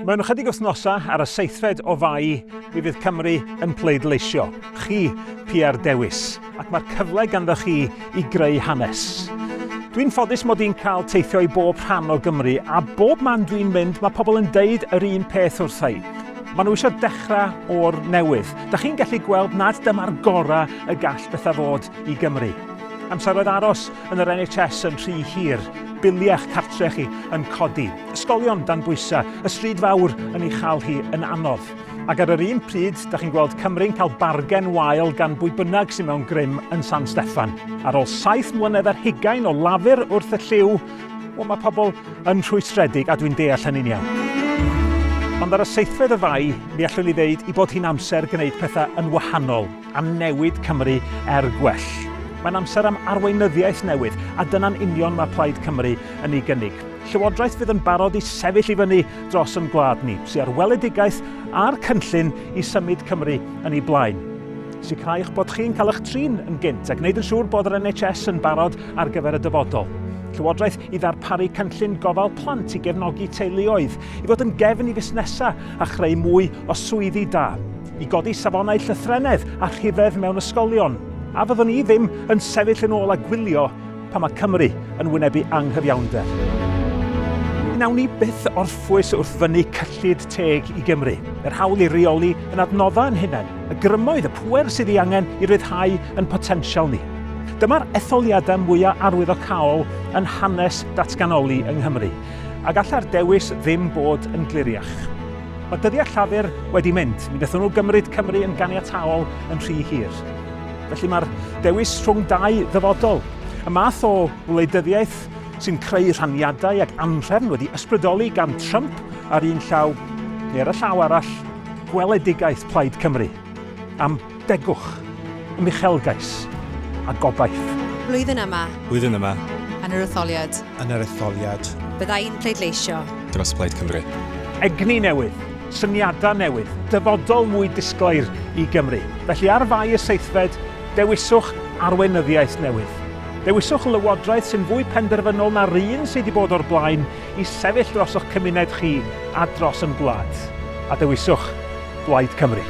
Mewn ychydig wythnosau, ar y seithfed o Fai, mi fydd Cymru yn pleidleisio. Chi pia'r dewis, ac mae'r cyfle ganddo chi i greu hanes. Dwi'n ffodus mod i'n cael teithio i bob rhan o Gymru, a bob man dwi'n mynd mae pobl yn deud yr un peth wrtha i. Maen nhw eisiau dechrau o'r newydd. Da chi'n gallu gweld nad dyma'r gorau y gall bethau fod i Gymru. Amseroedd aros yn yr NHS yn rhy hir, biliau'ch cartre chi yn codi, ysgolion dan bwysau, y stryd fawr yn ei chael hi yn anodd. Ac ar yr un pryd, da chi'n gweld Cymru'n cael bargen wael gan bwy bynnag sy'n mewn grym yn San Steffan. Ar ôl 7 mlynedd ar hugain o lafur wrth y llyw, wel mae pobl yn rhwystredig a dwi'n deall hynny'n iawn. Ond ar y seithfed o Fai, mi allwn ni ddeud i bod hi'n amser gwneud pethau yn wahanol. am newid Cymru er gwell. Mae'n amser am arweinyddiaeth newydd, a dyna'n union mae Plaid Cymru yn ei gynnig. Llywodraeth fydd yn barod i sefyll i fyny dros yn gwlad ni, sydd â'r weledigaeth a'r cynllun i symud Cymru yn ei blaen. Sicrhau eich bod chi'n cael eich trin yn gynt a gwneud yn siŵr bod yr NHS yn barod ar gyfer y dyfodol. Llywodraeth i ddarparu cynllun gofal plant i gefnogi teuluoedd, i fod yn gefn i fusnesau a chreu mwy o swyddi da. i godi safonau llythrennedd a rhifedd mewn ysgolion, a fyddwn ni ddim yn sefyll yn ôl a gwylio pan mae Cymru yn wynebu anghyfiawnder. Wnawn ni byth orffwys wrth fynnu cyllid teg i Gymru, yr hawl i reoli yn adnoddau yn hunain, y grymoedd, y pŵer sydd ei angen i ryddhau yn potensial ni. Dyma'r etholiadau mwyaf arwyddocaol yn hanes datganoli yng Nghymru, a gallai'r dewis ddim bod yn gliriach. Mae dyddiau Llafur wedi mynd. Mi wnaethon nhw gymryd Cymru yn ganiataol yn rhy hir. Felly mae'r dewis rhwng dau ddyfodol. Y math o wleidyddiaeth sy'n creu rhaniadau ac anhrefn wedi ysbrydoli gan Trump ar un llaw, neu ar y llaw arall, gweledigaeth Plaid Cymru am degwch, ymychelgais a gobaith. Blwyddyn yma. Blwyddyn yma. Yn yr etholiad. Yn yr etholiad. Bydda i'n pleidleisio. Dros Plaid Cymru. Egni newydd, syniadau newydd, dyfodol mwy disglair i Gymru. Felly ar Fai y seithfed, dewiswch arweinyddiaeth newydd. Dewiswch lywodraeth sy'n fwy penderfynol na'r un sydd wedi bod o'r blaen i sefyll dros o'ch cymuned chi a dros yn gwlad. A dewiswch Blaid Cymru.